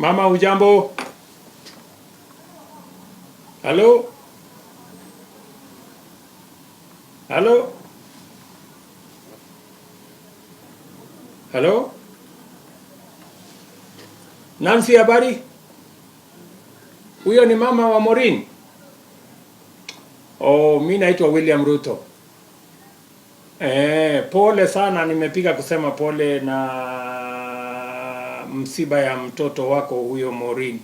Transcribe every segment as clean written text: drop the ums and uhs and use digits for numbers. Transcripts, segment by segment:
Mama hujambo? Halo? Halo? Halo? Nancy, habari? Huyo ni mama wa Maureen? Oh, mi naitwa William Ruto. Pole sana, nimepiga kusema pole na msiba ya mtoto wako huyo Maureen.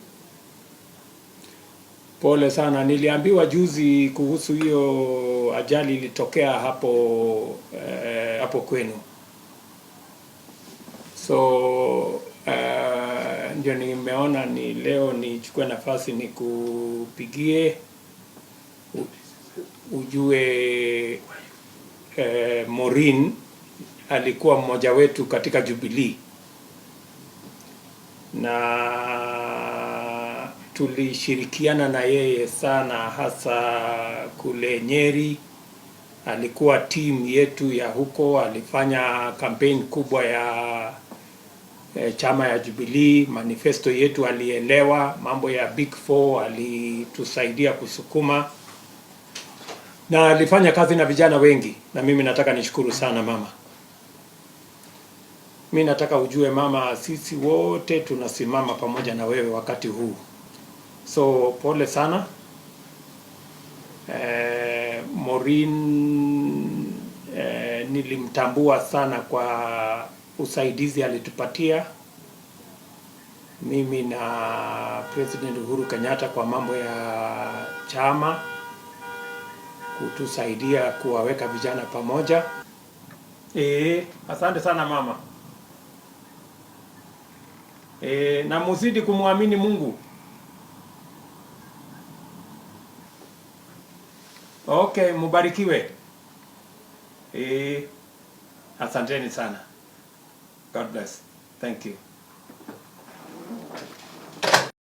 Pole sana, niliambiwa juzi kuhusu hiyo ajali ilitokea hapo hapo kwenu. So ndio nimeona ni leo nichukue nafasi nikupigie ujue Maureen alikuwa mmoja wetu katika Jubilee na tulishirikiana na yeye sana, hasa kule Nyeri. Alikuwa timu yetu ya huko, alifanya kampeni kubwa ya chama ya Jubilee. Manifesto yetu alielewa, mambo ya Big Four alitusaidia kusukuma, na alifanya kazi na vijana wengi, na mimi nataka nishukuru sana mama. Mi nataka ujue mama, sisi wote tunasimama pamoja na wewe wakati huu, so pole sana. Maureen nilimtambua sana kwa usaidizi alitupatia mimi na President Uhuru Kenyatta kwa mambo ya chama, kutusaidia kuwaweka vijana pamoja. Asante sana mama. Na muzidi kumwamini Mungu. Okay, mubarikiwe. Asanteni sana. God bless. Thank you.